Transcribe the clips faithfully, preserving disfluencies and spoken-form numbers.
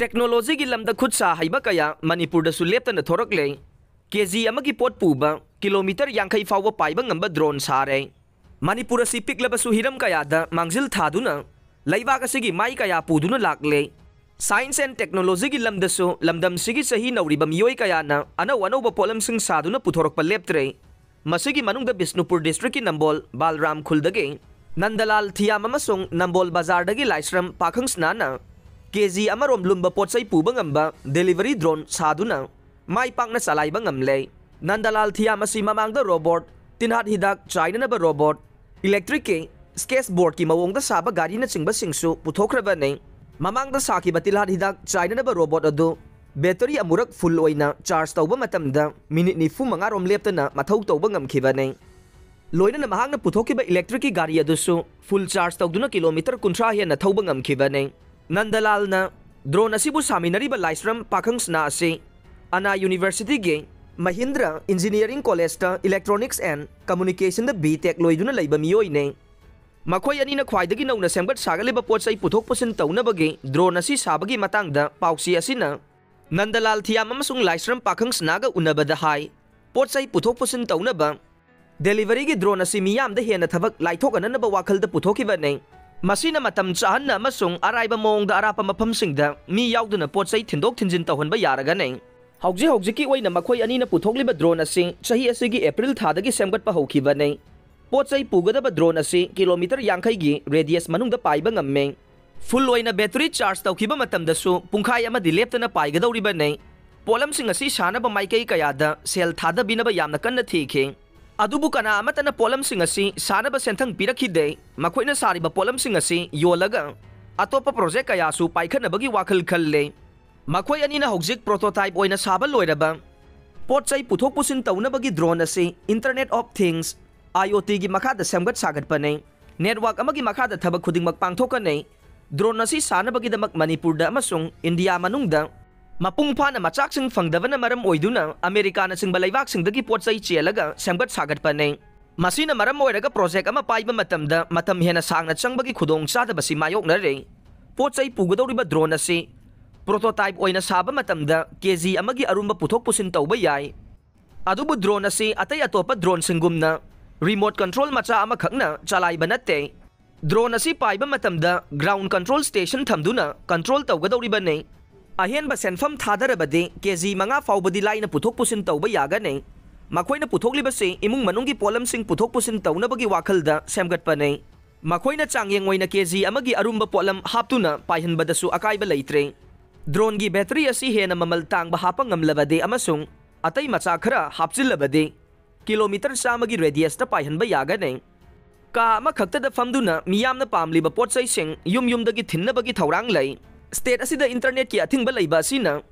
ꯇꯦꯛꯅꯣꯂꯣꯖꯤꯒꯤ ꯂꯝꯗ ꯈꯨꯠ ꯁꯥ ꯍꯩꯕ ꯀꯌꯥ ꯃꯅꯤꯄꯨꯔꯗꯁꯨ ꯂꯦꯞꯇꯅ ꯊꯣꯔꯛꯂꯦ꯫ ꯀꯦ ꯖꯤ ꯑꯃꯒꯤ ꯄꯣꯠ ꯄꯨꯕ ꯀꯤꯂꯣꯃꯤꯇꯔ ꯌꯥꯡꯈꯩ ꯐꯥꯎꯕ ꯄꯥꯏꯕ ꯉꯝꯕ ꯗ꯭ꯔꯣꯟ ꯁꯥꯔꯦ꯫ ꯃꯅꯤꯄꯨꯔ ꯑꯁꯤ ꯄꯤꯛꯂꯕꯁꯨ ꯍꯤꯔꯝ ꯀꯌꯥꯗ ꯃꯥꯡꯖꯤꯜ ꯊꯥꯗꯨꯅ ꯂꯩꯕꯥꯛ ꯑꯁꯤꯒꯤ ꯃꯥꯏ ꯀꯌꯥ ꯄꯨꯗꯨꯅ ꯂꯥꯛꯂꯦ꯫ Science and Technologyꯒꯤ ꯂꯝꯗꯁꯨ ꯂꯝꯗꯝꯁꯤꯒꯤ ꯆꯍꯤ ꯅꯧꯔꯤꯕ ꯃꯤꯑꯣꯏ ꯀꯌꯥꯅ ꯑꯅꯧ ꯑꯅꯧꯕ ꯄꯣꯠꯂꯝꯁꯤꯡ ꯁꯥꯗꯨꯅ ꯄꯨꯊꯣꯔꯛꯄ ꯂꯦꯞꯇ꯭ꯔꯦ꯫ ꯃꯁꯤꯒꯤ ꯃꯅꯨꯡꯗ ꯕꯤꯁꯅꯨꯄꯨꯔ districtꯀꯤ ꯅꯝꯕꯣꯜ ꯕꯥꯜꯔꯥꯝ ꯈꯨꯜꯗꯒꯤ ꯅꯟꯗꯂꯥꯜ ꯊꯤꯌꯥꯝ ꯑꯃꯁꯨꯡ ꯅꯝꯕꯣꯜ ꯕꯖꯥꯔꯗꯒꯤ ꯂꯥꯏꯁ꯭ꯔꯝ ꯄꯥꯈꯪꯁꯅꯥꯅ ꯀꯦ ꯖꯤ ꯑꯃꯔꯣꯝ ꯂꯨꯝꯕ ꯄꯣꯠ ꯆꯩ ꯄꯨꯕ ꯉꯝꯕ delivery drone ꯁꯥꯗꯨꯅ ꯃꯥꯏ ꯄꯥꯛꯅ ꯆꯂꯥꯏꯕ ꯉꯝꯂꯦ꯫ ꯅꯟꯗꯂꯥꯜ ꯊꯤꯌꯥꯝ ꯑꯁꯤ ꯃꯃꯥꯡꯗ ꯔꯣꯕꯣꯠ, ꯇꯤꯜꯍꯥꯠ ꯍꯤꯗꯥꯛ ꯆꯥꯏꯅꯅꯕ ꯔꯣꯕꯣꯠ, ꯏꯂꯦꯛꯇ꯭ꯔꯤꯛꯀꯤ ꯁ꯭ꯀꯦꯠꯆ ꯕꯣꯔꯗꯀꯤ ꯃꯑꯣꯡꯗ ꯁꯥꯕ ꯒꯥꯔꯤꯅꯆꯤꯡꯕꯁꯤꯡꯁꯨ ꯄꯨꯊꯣꯛꯈ꯭ꯔꯕꯅꯤ꯫ ꯃꯃꯥꯡꯗ ꯁꯥꯈꯤꯕ ꯇꯤꯜꯍꯥꯠ ꯍꯤꯗꯥꯛ ꯆꯥꯏꯅꯅꯕ ꯔꯣꯕꯣꯠ ꯑꯗꯨ ꯕꯦꯇꯔꯤ ꯑꯃꯨꯔꯛ ꯐꯨꯜ ꯑꯣꯏꯅ ꯆꯥꯔꯖ ꯇꯧꯕ ꯃꯇꯝꯗ ꯃꯤꯅꯤꯠ ꯅꯤꯐꯨ ꯃꯉꯥꯔꯣꯝ ꯂꯦꯞꯇꯅ ꯃꯊꯧ ꯇꯧꯕ ꯉꯝꯈꯤꯕꯅꯤ꯫ ꯂꯣꯏꯅꯅ ꯃꯍꯥꯛꯅ ꯄꯨꯊꯣꯛꯈꯤꯕ ꯏꯂꯦꯛꯇ꯭ꯔꯤꯛꯀꯤ ꯒꯥꯔꯤ ꯑꯗꯨꯁꯨ ꯐꯨꯜ ꯆꯥꯔꯖ ꯇꯧꯗꯨꯅ ꯀꯤꯂꯣꯃꯤꯇꯔ ꯀꯨꯟꯊ꯭ꯔꯥ ꯍꯦꯟꯅ ꯊꯧꯕ ꯉꯝꯈꯤꯕꯅꯤ꯫ ꯅꯟꯗꯂꯥꯜꯅ ꯗ꯭ꯔꯣꯟ ꯑꯁꯤꯕꯨ ꯁꯥꯃꯤꯟꯅꯔꯤꯕ ꯂꯥꯏꯁ꯭ꯔꯝ ꯄꯥꯈꯪꯁꯅꯥ ꯑꯁꯤ ꯑꯅꯥ ꯌꯨꯅꯤꯚꯔꯁꯤꯇꯤꯒꯤ ꯃꯍꯤꯟꯗ꯭ꯔ ꯏꯟꯖꯤꯅꯤꯌꯔꯤꯡ ꯀꯣꯂꯦꯖꯇ Electronics and Communicationꯗ B Tech ꯂꯣꯏꯗꯨꯅ ꯂꯩꯕ ꯃꯤꯑꯣꯏꯅꯤ꯫ ꯃꯈꯣꯏ ꯑꯅꯤꯅ ꯈ꯭ꯋꯥꯏꯗꯒꯤ ꯅꯧꯅ ꯁꯦꯝꯒꯠ ꯁꯥꯒꯠꯂꯤꯕ ꯄꯣꯠ ꯆꯩ ꯄꯨꯊꯣꯛ ꯄꯨꯁꯤꯟ ꯇꯧꯅꯕꯒꯤ ꯗ꯭ꯔꯣꯟ ꯑꯁꯤ ꯁꯥꯕꯒꯤ ꯃꯇꯥꯡꯗ ꯄꯥꯎꯆꯦ ꯑꯁꯤꯅ ꯅꯟꯗꯂꯥꯜ ꯊꯤꯌꯥꯝ ꯑꯃꯁꯨꯡ ꯂꯥꯏꯁ꯭ꯔꯝ ꯄꯥꯈꯪꯁꯅꯥꯒ ꯎꯅꯕꯗ ꯍꯥꯏ꯫ ꯄꯣꯠ ꯆꯩ ꯄꯨꯊꯣꯛ ꯄꯨꯁꯤꯟ ꯇꯧꯅꯕ deliveryꯒꯤ ꯗ꯭ꯔꯣꯟ ꯑꯁꯤ ꯃꯤꯌꯥꯝꯗ ꯍꯦꯟꯅ ꯊꯕꯛ ꯂꯥꯏꯊꯣꯛꯍꯟꯅꯕ ꯋꯥꯈꯜꯗ ꯄꯨꯊꯣꯛꯈꯤꯕꯅꯤ꯫ ꯃꯁꯤꯅ ꯃꯇꯝ ꯆꯥꯍꯟꯅ ꯑꯃꯁꯨꯡ ꯑꯔꯥꯏꯕ ꯃꯑꯣꯡꯗ ꯑꯔꯥꯞꯄ ꯃꯐꯝꯁꯤꯡꯗ ꯃꯤ ꯌꯥꯎꯗꯨꯅ ꯄꯣꯠ ꯆꯩ ꯊꯤꯟꯗꯣꯛ ꯊꯤꯟꯖꯤꯟ ꯇꯧꯍꯟꯕ ꯌꯥꯔꯒꯅꯤ꯫ ꯍꯧꯖꯤꯛ ꯍꯧꯖꯤꯛꯀꯤ ꯑꯣꯏꯅ ꯃꯈꯣꯏ ꯑꯅꯤꯅ ꯄꯨꯊꯣꯛꯂꯤꯕ ꯗ꯭ꯔꯣꯟ ꯑꯁꯤ ꯆꯍꯤ ꯑꯁꯤꯒꯤ ꯑꯦꯄ꯭ꯔꯤꯜ ꯊꯥꯗꯒꯤ ꯁꯦꯝꯒꯠꯄ ꯍꯧꯈꯤꯕꯅꯤ꯫ ꯄꯣꯠ ꯆꯩ ꯄꯨꯒꯗꯕ ꯗ꯭ꯔꯣꯟ ꯑꯁꯤ ꯀꯤꯂꯣꯃꯤꯇꯔ ꯌꯥꯡꯈꯩꯒꯤ radius ꯃꯅꯨꯡꯗ ꯄꯥꯏꯕ ꯉꯝꯃꯤ꯫ ꯐꯨꯜ ꯑꯣꯏꯅ ꯕꯦꯇꯔꯤ ꯆꯥꯔꯖ ꯇꯧꯈꯤꯕ ꯃꯇꯝꯗꯁꯨ ꯄꯨꯡꯈꯥꯏ ꯑꯃꯗꯤ ꯂꯦꯞꯇꯅ ꯄꯥꯏꯒꯗꯧꯔꯤꯕꯅꯤ꯫ ꯄꯣꯠꯂꯝꯁꯤꯡ ꯑꯁꯤ ꯁꯥꯅꯕ ꯃꯥꯏꯀꯩ ꯀꯌꯥꯗ ꯁꯦꯜ ꯊꯥꯗꯕꯤꯅꯕ ꯌꯥꯝꯅ ꯀꯟꯅ ꯊꯤꯈꯤ꯫ ꯑꯗꯨꯕꯨ ꯀꯅꯥ ꯑꯃꯠꯇꯅ ꯄꯣꯠꯂꯝꯁꯤꯡ ꯑꯁꯤ ꯁꯥꯅꯕ ꯁꯦꯟꯊꯪ ꯄꯤꯔꯛꯈꯤꯗꯦ꯫ ꯃꯈꯣꯏꯅ ꯁꯥꯔꯤꯕ ꯄꯣꯠꯂꯝꯁꯤꯡ ꯑꯁꯤ ꯌꯣꯜꯂꯒ ꯑꯇꯣꯞꯄ ꯄ꯭ꯔꯣꯖꯦꯛ ꯀꯌꯥꯁꯨ ꯄꯥꯏꯈꯠꯅꯕꯒꯤ ꯋꯥꯈꯜ ꯈꯜꯂꯦ꯫ ꯃꯈꯣꯏ ꯑꯅꯤꯅ ꯍꯧꯖꯤꯛ ꯄ꯭ꯔꯣꯇꯣꯇꯥꯏꯞ ꯑꯣꯏꯅ ꯁꯥꯕ ꯂꯣꯏꯔꯕ ꯄꯣꯠ ꯆꯩ ꯄꯨꯊꯣꯛ ꯄꯨꯁꯤꯟ ꯇꯧꯅꯕꯒꯤ ꯗ꯭ꯔꯣꯟ ꯑꯁꯤ Internet of Things, IoTꯒꯤ ꯃꯈꯥꯗ ꯁꯦꯝꯒꯠ ꯁꯥꯒꯠꯄꯅꯤ꯫ ꯅꯦꯠꯋꯥꯔꯛ ꯑꯃꯒꯤ ꯃꯈꯥꯗ ꯊꯕꯛ ꯈꯨꯗꯤꯡꯃꯛ ꯄꯥꯡꯊꯣꯛꯀꯅꯤ꯫ ꯗ꯭ꯔꯣꯟ ꯑꯁꯤ ꯁꯥꯅꯕꯒꯤꯗꯃꯛ ꯃꯅꯤꯄꯨꯔꯗ ꯑꯃꯁꯨꯡ ꯏꯟꯗꯤꯌꯥ ꯃꯅꯨꯡꯗ ꯃꯄꯨꯡ ꯐꯥꯅ ꯃꯆꯥꯛꯁꯤꯡ ꯐꯪꯗꯕꯅ ꯃꯔꯝ ꯑꯣꯏꯗꯨꯅ ꯑꯃꯦꯔꯤꯀꯥꯅꯆꯤꯡꯕ ꯂꯩꯕꯥꯛꯁꯤꯡꯗꯒꯤ ꯄꯣꯠ ꯆꯩ ꯆꯦꯜꯂꯒ ꯁꯦꯝꯒꯠ ꯁꯥꯒꯠꯄꯅꯤ꯫ ꯃꯁꯤꯅ ꯃꯔꯝ ꯑꯣꯏꯔꯒ ꯄ꯭ꯔꯣꯖꯦꯛ ꯑꯃ ꯄꯥꯏꯕ ꯃꯇꯝꯗ ꯃꯇꯝ ꯍꯦꯟꯅ ꯁꯥꯡꯅ ꯆꯪꯕꯒꯤ ꯈꯨꯗꯣꯡꯆꯥꯗꯕꯁꯤ ꯃꯥꯌꯣꯛꯅꯔꯦ꯫ ꯄꯣꯠ ꯆꯩ ꯄꯨꯒꯗꯧꯔꯤꯕ ꯗ꯭ꯔꯣꯟ ꯑꯁꯤ Prototype ꯑꯣꯏꯅ ꯁꯥꯕ ꯃꯇꯝꯗ ꯀꯦ ꯖꯤ ꯑꯃꯒꯤ ꯑꯔꯨꯝꯕ ꯄꯨꯊꯣꯛ ꯄꯨꯁꯤꯟ ꯇꯧꯕ ꯌꯥꯏ꯫ ꯑꯗꯨꯕꯨ drone ꯑꯁꯤ ꯑꯇꯩ ꯑꯇꯣꯞꯄ drone ꯁꯤꯡꯒꯨꯝꯅ remote control ꯃꯆꯥ ꯑꯃꯈꯛꯅ ꯆꯂꯥꯏꯕ ꯅꯠꯇꯦ꯫ Drone ꯑꯁꯤ ꯄꯥꯏꯕ ꯃꯇꯝꯗ ground control station ꯊꯝꯗꯨꯅ control ꯇꯧꯒꯗꯧꯔꯤꯕꯅꯤ꯫ ꯑꯍꯦꯟꯕ ꯁꯦꯟꯐꯝ ꯊꯥꯗꯔꯕꯗꯤ ꯀꯦ ꯖꯤ ꯃꯉꯥ ꯐꯥꯎꯕꯗꯤ ꯂꯥꯏꯅ ꯄꯨꯊꯣꯛ ꯄꯨꯁꯤꯟ ꯇꯧꯕ ꯌꯥꯒꯅꯤ꯫ ꯃꯈꯣꯏꯅ ꯄꯨꯊꯣꯛꯂꯤꯕꯁꯤ ꯏꯃꯨꯡ ꯃꯅꯨꯡꯒꯤ ꯄꯣꯠꯂꯝꯁꯤꯡ ꯄꯨꯊꯣꯛ ꯄꯨꯁꯤꯟ ꯇꯧꯅꯕꯒꯤ ꯋꯥꯈꯜꯗ ꯁꯦꯝꯒꯠꯄꯅꯤ꯫ ꯃꯈꯣꯏꯅ ꯆꯥꯡꯌꯦꯡ ꯑꯣꯏꯅ ꯀꯦ ꯖꯤ ꯑꯃꯒꯤ ꯑꯔꯨꯝꯕ ꯄꯣꯠꯂꯝ ꯍꯥꯞꯇꯨꯅ ꯄꯥꯏꯍꯟꯕꯗꯁꯨ ꯑꯀꯥꯏꯕ ꯂꯩꯇ꯭ꯔꯦ꯫ Drone ꯒꯤ battery ꯑꯁꯤ ꯍꯦꯟꯅ ꯃꯃꯜ ꯇꯥꯡꯕ ꯍꯥꯞꯄ ꯉꯝꯂꯕꯗꯤ ꯑꯃꯁꯨꯡ ꯑꯇꯩ ꯃꯆꯥ ꯈꯔ ꯍꯥꯞꯆꯤꯜꯂꯕꯗꯤ ꯀꯤꯂꯣꯃꯤꯇꯔ ꯆꯥꯝꯃꯒꯤ radius ꯇ ꯄꯥꯏꯍꯟꯕ ꯌꯥꯒꯅꯤ꯫ ꯀꯥ ꯑꯃꯈꯛꯇꯗ ꯐꯝꯗꯨꯅ ꯃꯤꯌꯥꯝꯅ ꯄꯥꯝꯂꯤꯕ ꯄꯣꯠ ꯆꯩꯁꯤꯡ ꯌꯨꯝ ꯌꯨꯝꯗꯒꯤ ꯊꯤꯟꯅꯕꯒꯤ ꯊꯧꯔꯥꯡ ꯂꯩ꯫ State ꯑꯁꯤꯗ internet ꯀꯤ ꯑꯊꯤꯡꯕ ꯂꯩꯕ ꯑꯁꯤꯅ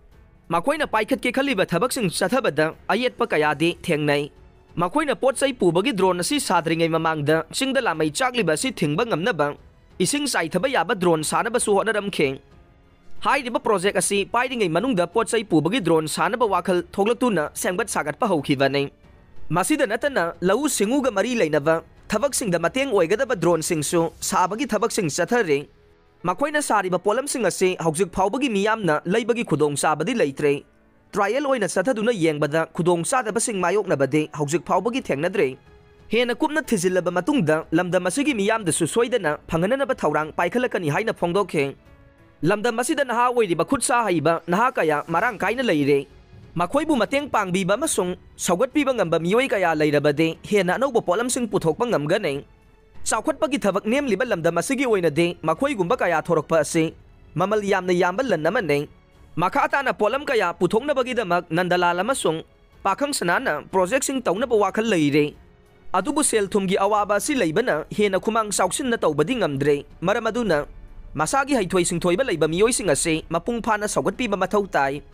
ꯃꯈꯣꯏꯅ ꯄꯥꯏꯈꯠꯀꯦ ꯈꯜꯂꯤꯕ ꯊꯕꯛꯁꯤꯡ ꯆꯠꯊꯕꯗ ꯑꯌꯦꯠꯄ ꯀꯌꯥꯗꯤ ꯊꯦꯡꯅꯩ꯫ ꯃꯈꯣꯏꯅ ꯄꯣꯠ ꯆꯩ ꯄꯨꯕꯒꯤ drone ꯑꯁꯤ ꯁꯥꯗ꯭ꯔꯤꯉꯩ ꯃꯃꯥꯡꯗ ꯆꯤꯡꯗ ꯂꯥꯃꯩ ꯆꯥꯛꯂꯤꯕ ꯑꯁꯤ ꯊꯤꯡꯕ ꯉꯝꯅꯕ ꯏꯁꯤꯡ ꯆꯥꯏꯊꯕ ꯌꯥꯕ drone ꯁꯥꯅꯕꯁꯨ ꯍꯣꯠꯅꯔꯝꯈꯤ꯫ ꯍꯥꯏꯔꯤꯕ project ꯑꯁꯤ ꯄꯥꯏꯔꯤꯉꯩ ꯃꯅꯨꯡꯗ ꯄꯣꯠ ꯆꯩ ꯄꯨꯕꯒꯤ drone ꯁꯥꯅꯕ ꯋꯥꯈꯜ ꯊꯣꯛꯂꯛꯇꯨꯅ ꯁꯦꯝꯒꯠ ꯁꯥꯒꯠꯄ ꯍꯧꯈꯤꯕꯅꯤ꯫ ꯃꯁꯤꯗ ꯅꯠꯇꯅ ꯂꯧꯎ ꯁꯤꯡꯎꯒ ꯃꯔꯤ ꯂꯩꯅꯕ ꯊꯕꯛꯁꯤꯡꯗ ꯃꯇꯦꯡ ꯑꯣꯏꯒꯗꯕ drone ꯁꯤꯡꯁꯨ ꯁꯥꯕꯒꯤ ꯊꯕꯛꯁꯤꯡ ꯆꯠꯊꯔꯤ꯫ ꯃꯈꯣꯏꯅ ꯁꯥꯔꯤꯕ ꯄꯣꯠꯂꯝꯁꯤꯡ ꯑꯁꯤ ꯍꯧꯖꯤꯛ ꯐꯥꯎꯕꯒꯤ ꯃꯤꯌꯥꯝꯅ ꯂꯩꯕꯒꯤ ꯈꯨꯗꯣꯡꯆꯥꯕꯗꯤ ꯂꯩꯇ꯭ꯔꯦ꯫ Trial ꯑꯣꯏꯅ ꯆꯠꯊꯗꯨꯅ ꯌꯦꯡꯕꯗ ꯈꯨꯗꯣꯡꯆꯥꯗꯕꯁꯤꯡ ꯃꯥꯌꯣꯛꯅꯕꯗꯤ ꯍꯧꯖꯤꯛ ꯐꯥꯎꯕꯒꯤ ꯊꯦꯡꯅꯗ꯭ꯔꯤ꯫ ꯍꯦꯟꯅ ꯀꯨꯞꯅ ꯊꯤꯖꯤꯜꯂꯕ ꯃꯇꯨꯡꯗ ꯂꯝꯗꯝ ꯑꯁꯤꯒꯤ ꯃꯤꯌꯥꯝꯗꯁꯨ ꯁꯣꯏꯗꯅ ꯐꯪꯍꯟꯅꯅꯕ ꯊꯧꯔꯥꯡ ꯄꯥꯏꯈꯠꯂꯛꯀꯅꯤ ꯍꯥꯏꯅ ꯐꯣꯡꯗꯣꯛꯈꯤ꯫ ꯂꯝꯗꯝ ꯑꯁꯤꯗ ꯅꯍꯥ ꯑꯣꯏꯔꯤꯕ ꯈꯨꯠ ꯁꯥ ꯍꯩꯕ ꯅꯍꯥ ꯀꯌꯥ ꯃꯔꯥꯡ ꯀꯥꯏꯅ ꯂꯩꯔꯦ꯫ ꯃꯈꯣꯏꯕꯨ ꯃꯇꯦꯡ ꯄꯥꯡꯕꯤꯕ ꯑꯃꯁꯨꯡ ꯁꯧꯒꯠꯄꯤꯕ ꯉꯝꯕ ꯃꯤꯑꯣꯏ ꯀꯌꯥ ꯂꯩꯔꯕꯗꯤ ꯍꯦꯟꯅ ꯑꯅꯧꯕ ꯄꯣꯠꯂꯝꯁꯤꯡ ꯄꯨꯊꯣꯛꯄ ꯉꯝꯒꯅꯤ꯫ ꯆꯥꯎꯈꯠꯄꯒꯤ ꯊꯕꯛ ꯅꯦꯝꯂꯤꯕ ꯂꯝꯗꯝ ꯑꯁꯤꯒꯤ ꯑꯣꯏꯅꯗꯤ ꯃꯈꯣꯏꯒꯨꯝꯕ ꯀꯌꯥ ꯊꯣꯔꯛꯄ ꯑꯁꯤ ꯃꯃꯜ ꯌꯥꯝꯅ ꯌꯥꯝꯕ ꯂꯟ ꯑꯃꯅꯤ꯫ ꯃꯈꯥ ꯇꯥꯅ ꯄꯣꯠꯂꯝ ꯀꯌꯥ ꯄꯨꯊꯣꯛꯅꯕꯒꯤꯗꯃꯛ ꯅꯟꯗꯂꯥꯜ ꯑꯃꯁꯨꯡ ꯄꯥꯈꯪ ꯁꯅꯥꯅ project ꯁꯤꯡ ꯇꯧꯅꯕ ꯋꯥꯈꯜ ꯂꯩꯔꯦ꯫ ꯑꯗꯨꯕꯨ ꯁꯦꯜ ꯊꯨꯝꯒꯤ ꯑꯋꯥꯕ ꯑꯁꯤ ꯂꯩꯕꯅ ꯍꯦꯟꯅ ꯈꯨꯃꯥꯡ ꯆꯥꯎꯁꯤꯟꯅ ꯇꯧꯕꯗꯤ ꯉꯝꯗ꯭ꯔꯦ꯫ ꯃꯔꯝ ꯑꯗꯨꯅ ꯃꯁꯥꯒꯤ ꯍꯩꯊꯣꯏ ꯁꯤꯡꯊꯣꯏꯕ ꯂꯩꯕ ꯃꯤꯑꯣꯏꯁꯤꯡ ꯑꯁꯤ ꯃꯄꯨꯡ ꯐꯥꯅ ꯁꯧꯒꯠꯄꯤꯕ ꯃꯊꯧ ꯇꯥꯏ꯫